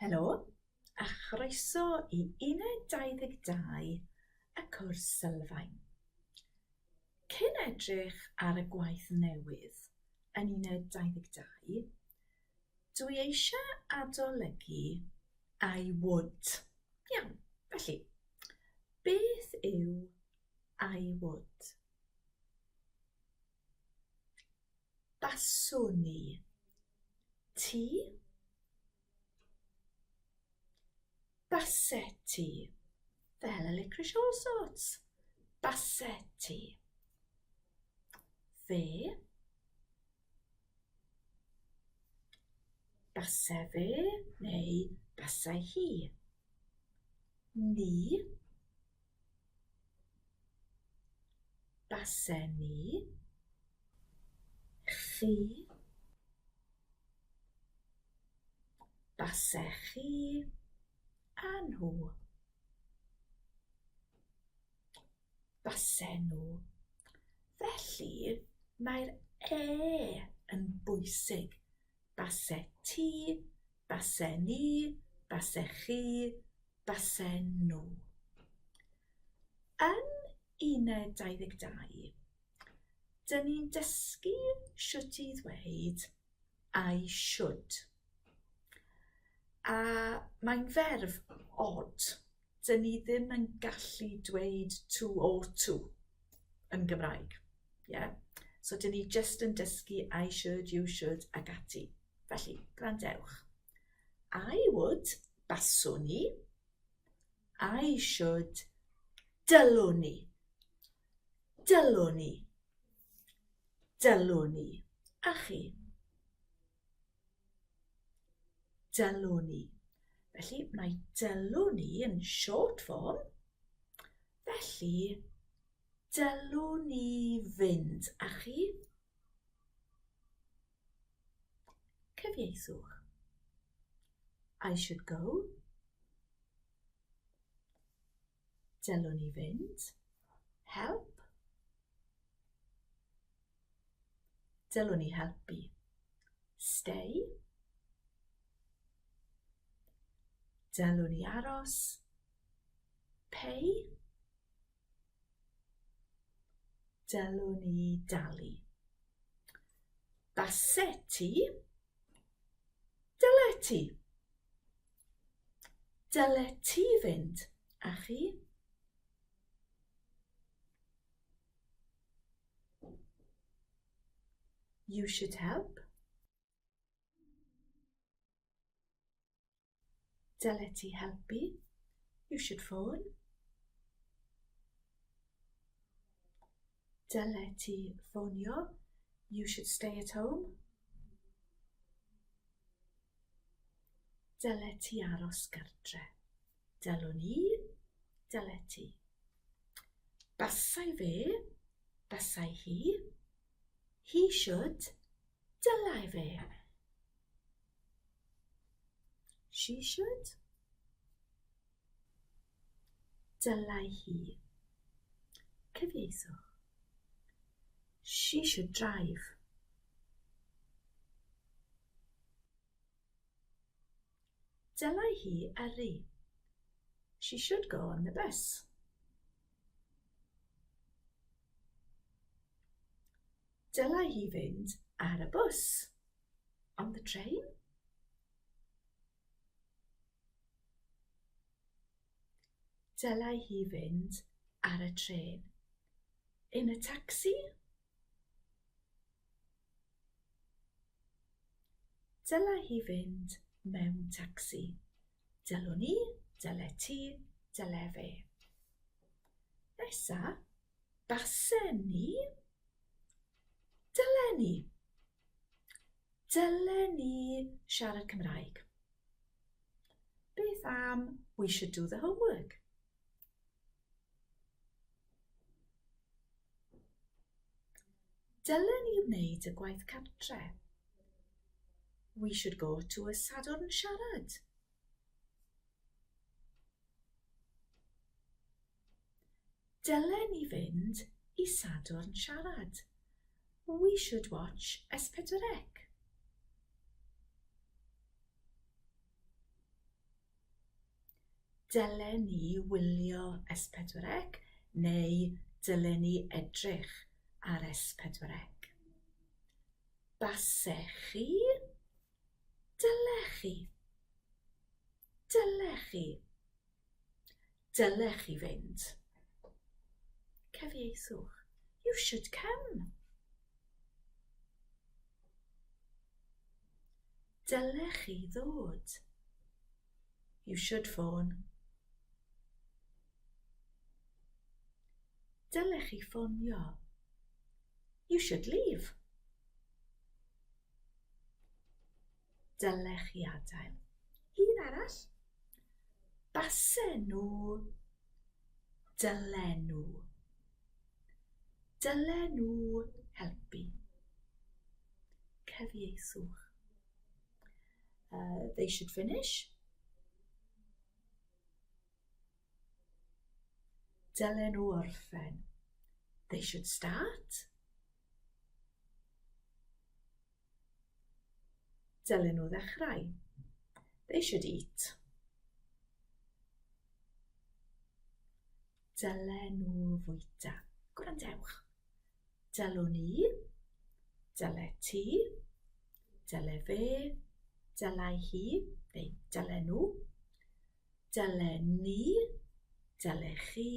Helo, a chroeso i Uned 22 y cwrs sylfaen. Cyn edrych ar y gwaith newydd yn Uned 22, dwi eisiau adolygu I would. Iawn, felly, beth yw I would? Baswn i. Ti? Baset ti. Fel y licorice all sorts. Baset ti. Fe. Base fe neu basai hi. Ni. Base ni. Chi. Basech chi. A nhw. Base nhw. Felly, mae'r e yn bwysig. Base ti, base ni, base chi, base nhw. Yn uned 22, dyn ni'n dysgu shwt i ddweud I should. A mae'n ferf od. Dyn ni ddim yn gallu dweud to or to yn Gymraeg. Yeah? So dyn ni just yn dysgu I should, you should ac ati. Felly, gwrandewch. I would, baswn i. I should, dylwn i. Dylwn i. Dylwn i. A chi? Dylwn i. Felly mae dylwn i yn short form. Felly, dylwn i fynd. A chi? Cyfieithwch. I should go. Dylwn i fynd. Help. Dylwn i helpu. Stay. Dylwn i aros. Pay. Dylwn i dalu. Baset ti. Dyle ti. Dyle ti fynd, a chi? You should help. Dyle ti helpu. You should phone. Dyle ti ffonio. You should stay at home. Dyle ti aros gartre. Dylwn i, dyle ti. Basai fe, basai hi. He should, dylai fe. She should. Dylai hi. Cyfieithwch. She should drive. Dylai hi yrru. She should go on the bus. Dylai hi fynd ar y bws. On the train? Dylai hi fynd ar y trên. In a taxi? Dylai hi fynd mewn tacsi. Dylwn i, dyle ti, dyle fe. Nesa, basen ni, dylen ni. Dylen ni siarad Cymraeg. Beth am we should do the homework? Dylen ni wneud y gwaith cartre. We should go to a Sadwrn Siarad. Dylen ni fynd i Sadwrn Siarad. We should watch S4C. Dylen ni wylio S4C neu dylen ni edrych ar S4C. Basech chi? Dylech chi? Dylech chi? Dylech chi fynd? Cyfieithwch. You should come. Dylech chi ddod. You should phone. Dylech chi ffonio. You should leave. Dylech chi adael. Un arall. Base nhw. Dylen nhw. Dylen nhw helpu. Cyfieithwch. Uh, they should finish. Dylen nhw orffen. They should start. Dylen nhw ddechrau. They should eat. Dylen nhw fwyta. Gwrandewch. Dylwn i, dyle ti, dyle fe, dylai hi, neu dyle nhw, dyle ni, dyle chi,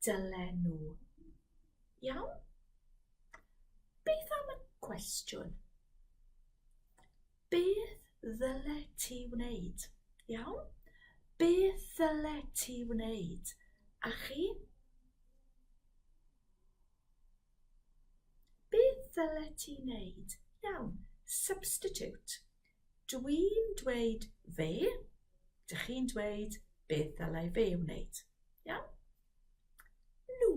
dyle nhw. Iawn? Beth am y cwestiwn? Beth ddyle ti wneud? Iawn? Beth ddyle ti wneud? A chi? Beth ddylet ti wneud? Iawn, substitute. Dwi'n dweud fe, dych chi'n dweud beth ddylai fe wneud. Iawn? Nhw.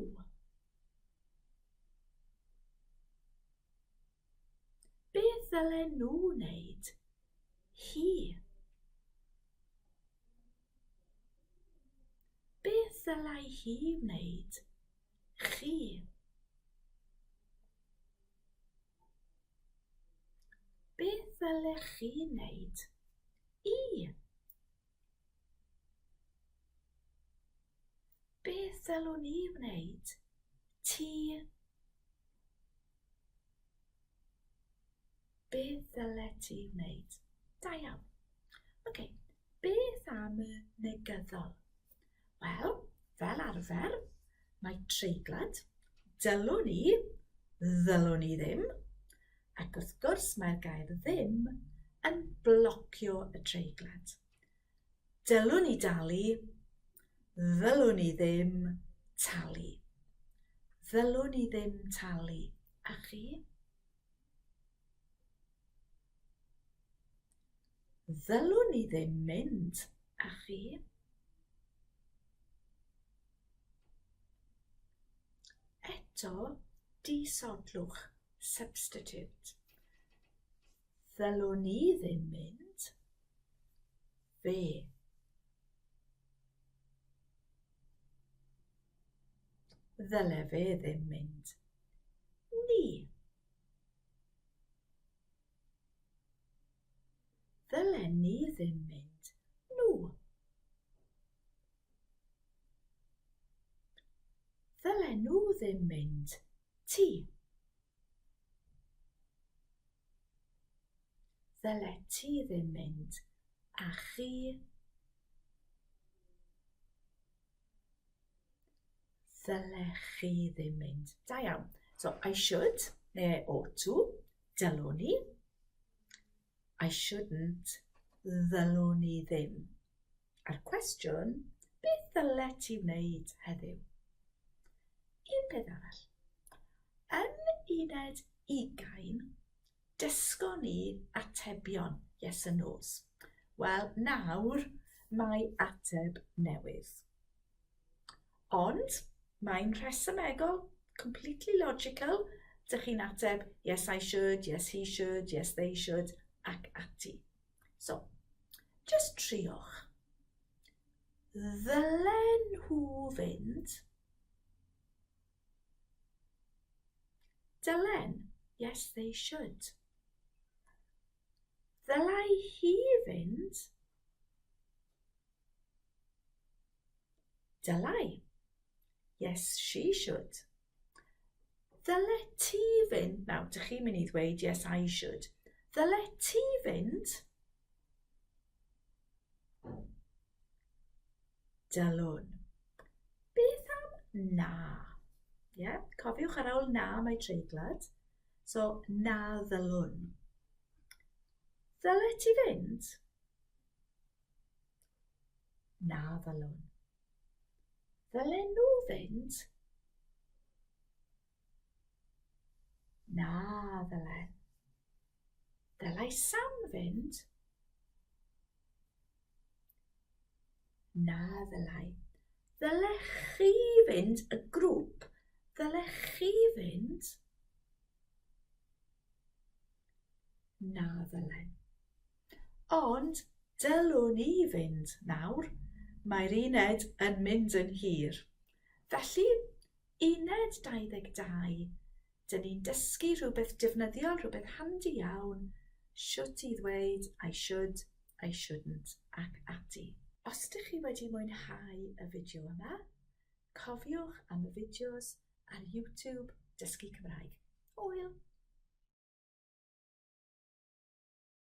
Beth ddylen nhw wneud? Hi. Beth ddylai hi wneud? Chi. Beth ddylech chi wneud? I. Beth ddylwn i wneud? Ti. Beth ddylet ti wneud? Da iawn. Oce, beth am y negyddol? Wel, fel arfer, mae treiglad, dylwn i, ddylwn i ddim, ac wrth gwrs mae'r gair ddim yn blocio y treiglad. Dylwn i dalu, ddylwn i ddim talu. Ddylwn i ddim talu. A chi? Ddylwn i ddim mynd. A chi? Eto, disodlwch, substitute. Ddylwn i ddim mynd. Fe. Ddyle fe ddim mynd. Ni. Ddyle ni ddim mynd. Nhw. Ddyle nhw ddim mynd. Ti. Ddylet ti ddim mynd, a chi? Ddylech chi ddim mynd. Da iawn. So, I should, neu I ought to, dylwn i. I shouldn't, ddylwn i ddim. A'r cwestiwn, beth ddylet ti wneud heddiw? Un peth arall. Yn uned ugain, dysgon ni atebion yes and no's. Wel, nawr mae ateb newydd. Ond mae'n rhesymegol, completely logical. Dych chi'n ateb yes I should, yes he should, yes they should ac ati. So, just triwch. Ddylen nhw fynd? Dylen, yes they should. Ddylai hi fynd? Dylai. Yes, she should. Ddyle ti fynd? Nawr, dych chi'n mynd i ddweud yes, I should. Ddyle ti fynd? Dylwn. Beth am na? Ie, yeah, cofiwch ar ôl na mae treiglad. So, na ddylwn. Ddyle ti fynd? Na ddylwn. Ddylen nhw fynd? Na ddylen. Ddylai Sam fynd? Na ddylai. Ddylech chi fynd, y grŵp, ddylech chi fynd? Na ddylen. Ond dylwn i fynd nawr, mae'r uned yn mynd yn hir. Felly, uned 22, dyn ni'n dysgu rhywbeth defnyddiol, rhywbeth handi iawn, shwt i ddweud I should, I shouldn't ac ati. Os dych chi wedi mwynhau y fideo yma, cofiwch am y fideos ar YouTube Dysgu Cymraeg. Hwyl!